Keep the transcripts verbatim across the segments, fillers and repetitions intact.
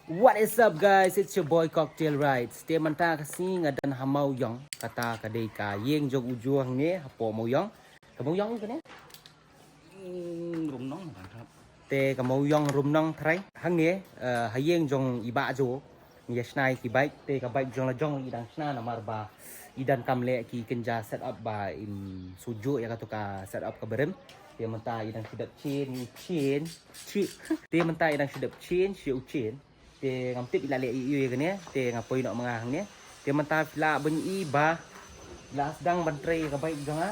What is up, guys? It's your boy Cocktail Rides. Te mynta ka sngi nga don ha Mawïong, kata ka dei ka ïing jong u Joe hangne hapoh Mawïong. Ka Mawïong ïa kane? Hmm, Rumnong kan hap. Te ka Mawïong Rumnong trai. Hangne, eh, ha ïing jong i Bah Joe. Ngi ïa shna ïa ki bike, te ka bike jong la jong i dang shna namar ba i donkam leh ki kynja set up ba in shu juh ïa kato ka set up ka barim. Te mynta i dang shu dep change, change, change. Te mynta i dang shu dep change ïa u chain. Te ngam tip i la leh ïa u ïa kane, te nga poi noh ma nga hangne. Te mynta phi lah ban i ba la sdang ban trei ïa ka bike jong nga.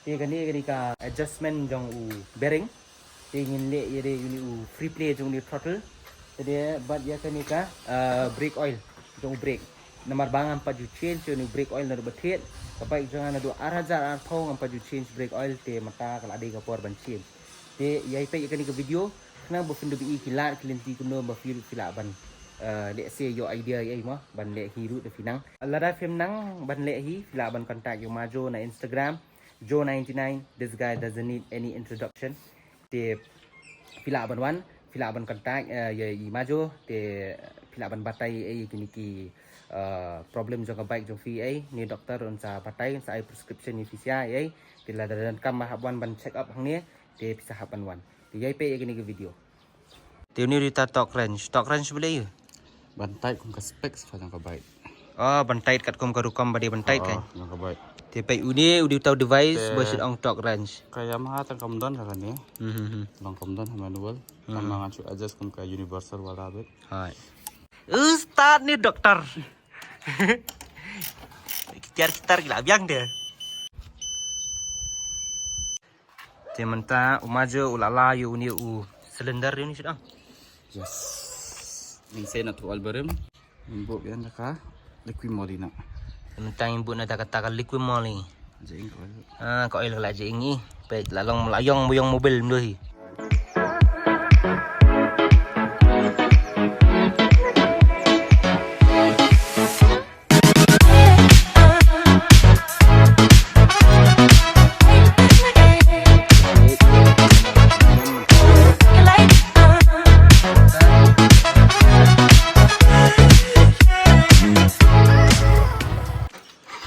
Te kane ka dei ka adjustment jong u bearing. Te ngin leh ïa une u free play jong une u throttle. Te dei bad ïa kane ka, eh, brake oil jong u brake. Namar ba ngam pat ju change ïa une u brake oil naduh ba thied. Ka bike jong nga naduh ar hajar arphew ngam pat ju change brake oil, te mynta ka la dei ka por ban change. Te ïa peit ïa kane ka video khnang ba phin da ïohi ki lad ki lynti kumno ba phi, phi lah ban, eh, lehse ïoh idea ïa i mo ban leh hi ruh da phi nang. Lada phim nang ban leh hi, phi lah ban contact ïa u Ma Joe na Instagram. Joe ninety-nine, this guy doesn't need any introduction. Te phi lah ban wan, phi lah ban contact, eh, ïa i Ma Joe, te phi lah ban batai ei kine ki, eh, problem jong ka bike jong phi ei, ne doktor un sa batai, un sa ai prescription ne phi sa ei, te lada donkam ba hap wan ban check up hangne, te phi sa hap ban wan. Te ïa peit ïa kine ki video. Te une u dei uta Torq wrench. Torq wrench balei? Ban tight kum ka spek sa jong ka bike. Oh, ban tight katkum ka rukom ba dei ban tight kan. Jong ka bike. Te peit une u dei uta u device ba shu ong Torq wrench. Ka Yamaha tang kam don ka kane. Hmm, hmm, hmm. Long kam don ha manual. Hmm. Tang ma nga shu adjust kum ka universal wala bit. Hai. Ustad ne doktor. Kitar kitar ki la biang de. Te mynta u Ma Joe u la la ïa une u cylinder ïa une shu dang. Yes. Ngin sait na tu oil barim. Ngin buh biang da ka liquid moly na. Te mynta ngin buh na da kata ka liquid moly. Jing ka oil. Ah, ka oil ka la jing i. Peit la long la ïong ïong mobil mluh hi.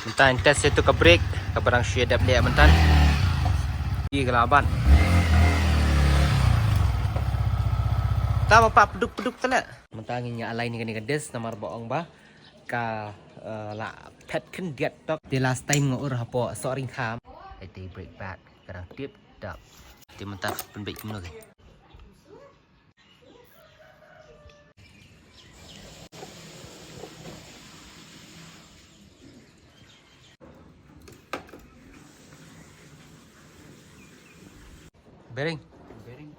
Mynta ngin test ïa tu ka brake, kaba dang shu dep leh mynta. Ïa ka la ban. Ta ba pap duk duk tele. Mynta ngin ïa align ïa kane ka disc namar ba ong ba ka, eh, la phet khyndiat tok. Te last time nga ur hapoh Sohryngkham. Ai te brake pad ka dang tip top. Te mynta pynbeit kumno ke. Bearing. Bearing.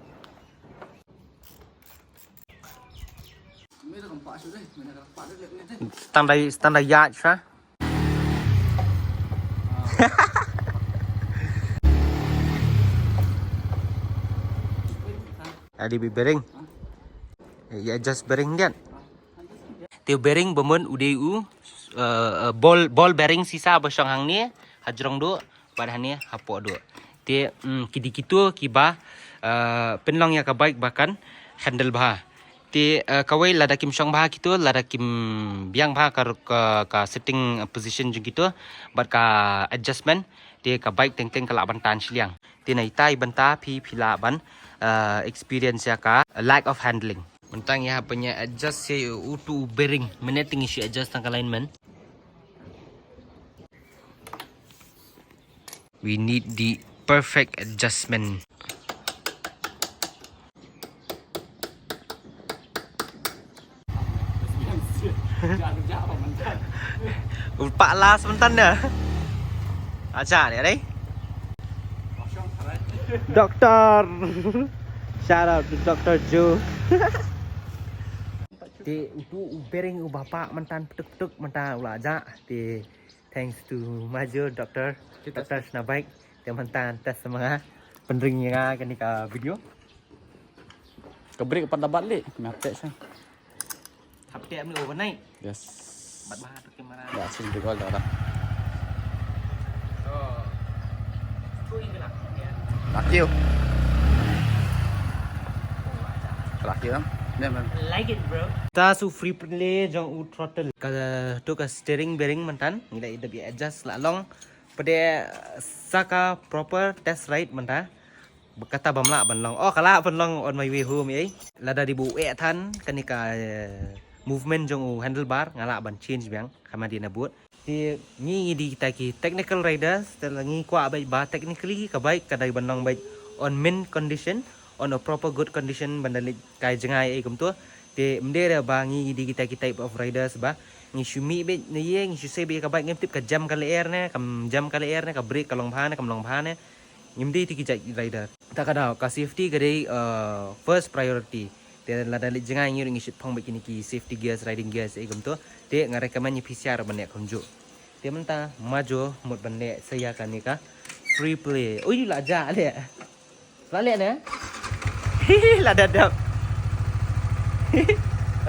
Standard, standard ïaid sha. Adi bi bearing. Ya adjust bearing kan. Te bearing ba mon u dei u, eh, eh, ball, ball bearing sisa ba shong hangne hajrong duh bad hangne hapoh duh. Te, mm, ki dei kito kiba, eh, pynlong ïa ka bike ba kan handle bha. Te, eh, kawei lada kim shong bha kito, lada kim biang bha ka, ka, ka sitting position jong kito bad ka adjustment, te ka bike teng teng ka lah ban tan shiliang. Te na itai bynta phi, phi lah ban, eh, experience ïa ka lack of handling. Mynta ngi hap ban ïa adjust ïa utu u bearing. Mynne te ngi shu adjust tang ka alignment. We need the perfect adjustment. Ulpa las myntan da. Acha ni dei. Doktor. Shout out to Doktor Joe. Te utu u bearing u bapa myntan petuk petuk myntan u la ja. Te thanks to Major Doktor Doktor Snabike. Te myntan test ma nga pynring ïa nga kane ka video. Ka brake pat da bat leh nga test. Hap teh mih overnight. Yes. Bat bha tu kamera. Dah sing tu gol dah. So, tu ini lah. Laki tu. Laki tu. Like it, bro. Ta su free play jong u throttle. Ka tu ka steering bearing myntan ngi la dep ïa adjust la long. Pade sa ka proper test ride mynta. Kata bam lah ban long. Oh, ka lah ban long on my way home ei. Lada di bu eh than kane ka eh, movement jong u handlebar nga lah ban change biang. Kama di na but. Te ngi ngi di kita ki technical riders, te la ngi kwah bike ba technically ka bike ka dei ban long bike on mint condition, on a proper good condition ban da leit kai jngai ei kumto. Te mdei re ba ngi ngi di kita ki type of riders ba ngi shu mih bike ne ye ngi shu sei bike ka bike ngim tip ka jam ka lyer ne kam jam ka lyer ne ka brake ka long bha ne kam long bha ne. Ngim dei te ki jait rider. Ta ka daw ka safety ka dei uh, first priority. Te lada leit jngai ngi ngi shit phong bad kini ki safety gears, riding gears ei kumto. Te nga recommend ïa phi siar ban leh kumjuh. Te mynta majo mut ban leh sa ïa kane ka free play. Ui la ja leh. La leh ne? La dadap.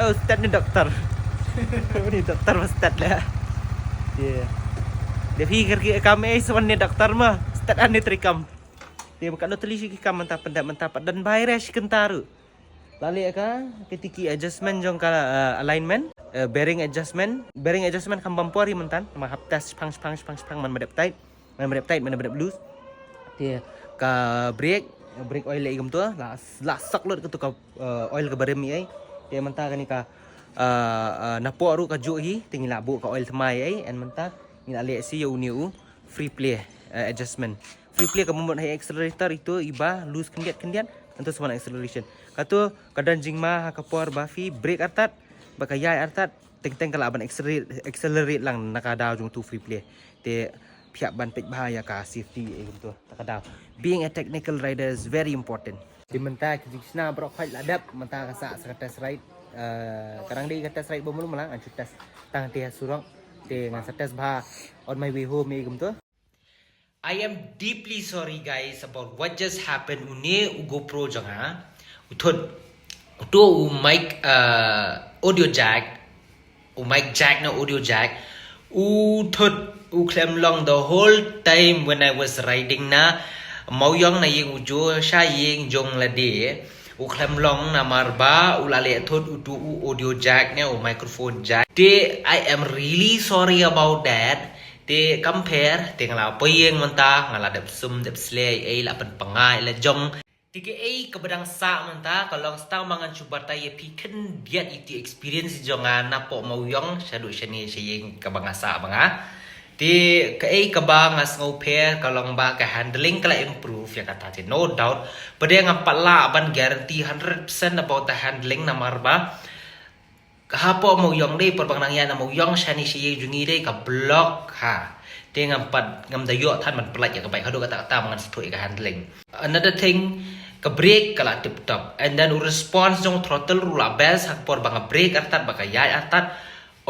Oh, start ni doktor. Ni doktor ba start leh. Ye. Dei phi kyrkieh kam ei swan ni doktor ma. Start ani trikam. Te ba ka no teli shi ki kam mynta pynda mynta pat dan bai re shi kynta ruh. La leh ka kiti ki adjustment jong ka uh, alignment, uh, bearing adjustment, bearing adjustment kam bam por ri myntan, ma hap test shipang shipang shipang shipang man madep tight, man madep tight, man madep loose. Te ka brake, brake oil leh kumto, la la sak lut kumto ka uh, oil ka barim ei. Te mynta kani ka uh, uh, napoh ruh ka juh hi, te ngi la buh ka oil thymmai ei, and mynta ngi la leh shi ïa u ni u free play uh, adjustment. Free play ka mut hai accelerator itu iba loose khyndiat khyndiat antu swan acceleration. Katu ka don jingma ha ka por ba phi brake artat ba ka ïai artat teng teng ka lah ban accelerate, accelerate lang na ka daw jong tu free play. Te phi hap ban peit bha ïa ka safety ei kumto ta ka daw. Being a technical rider is very important. Te mynta ki jingshna baroh khoit la dep mynta ka sah sa ka test ride. Uh, ka dang dei ka test ride ba mulu mala ngan shu test tang te ha surok. Te ngan sa test bha on my way home ei kumto. I am deeply sorry guys about what just happened. Une u GoPro jong nga u thut u to u mic uh, audio jack, u mic jack na audio jack u thut u khlem long the whole time when I was riding na Mawiong na ïing u jo sha ïing jong lade. U khlem long namar ba u la leh thut u tu u audio jack ne u microphone jack. Te I am really sorry about that. Te compare te nga la poi ïing mynta nga la dep sum dep slei ei la pynpyngai la jong. Te kaei kaba dang sah mynta ka long stang ba ngan shu batai ïa phi khyndiat ïa tu experience jong nga napoh Mawiong shaduh shane sha ïing kaba nga sah ba nga. Te kaei kaba nga sngewpher ka long ba ka handling ka la improve ïa kata te no doubt. Pade ngam pat lah ban guarantee hundred percent about the handling namar ba ka hapoh Mawiong dei por ba nga nang ïaid na Mawiong shane sha ïing jong ngi dei ka block ha. Te ngam pat ngam da ïoh than ban pyllait ïa ka bike haduh katta katta ba ngan sa thuh ïa ka handling. Another thing ka brake ka la tip top and then u response jong throttle ruh la best ha ka por ba nga brake artat ba ka ïaid artat.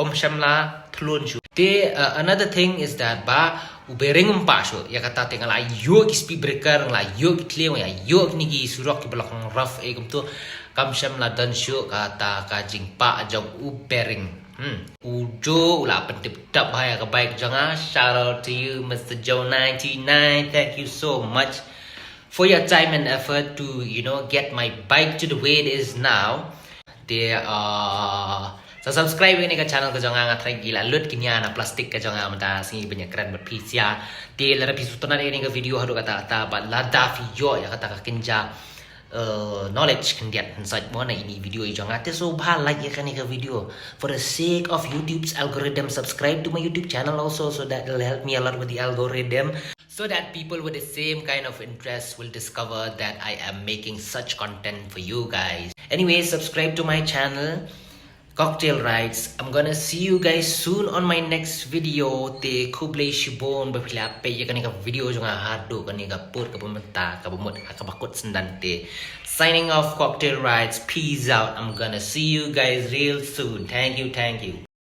Ym shym la thlun shuh. Te uh, another thing is that ba u bearing um pah shuh. Ïa kata te nga la ïoh ki speed breaker, nga la ïoh ki thliew, nga la ïoh kine ki surok kiba la kham rough ei kumto. Kam shym la don shuh kata ka jingpah jong u bearing. Hmm. U Joe u la pyntip tap bha ïa ka bike jong nga. Shout out to you Mister Joe ninety-nine. Thank you so much for your time and effort to, you know, get my bike to the way it is now. Te uh, sa subscribe ïa kane ka channel ka jong nga, nga trai ki la lut ki nia na plastik ka jong nga mynta sngi ban ïa kren bad phi sha. Te lada phi sngewtynnat ïa kane ka video haduh katta katta bad lada phi ïoh ïa kata ka kynja uh, knowledge khyndiat hynrei mo na ine i video i jong nga te sngewbha like ïa kane ka video. For the sake of YouTube's algorithm, subscribe to my YouTube channel also so that it'll help me a lot with the algorithm. So that people with the same kind of interest will discover that I am making such content for you guys. Anyway, subscribe to my channel, Cocktail Rides. I'm gonna see you guys soon on my next video. Te khublei shibun ba phi la peit ïa kane ka video jong nga haduh kane ka pud kaba mynta kaba mut ha kaba kut syndon te. Signing off, Cocktail Rides. Peace out. I'm gonna see you guys real soon. Thank you, thank you.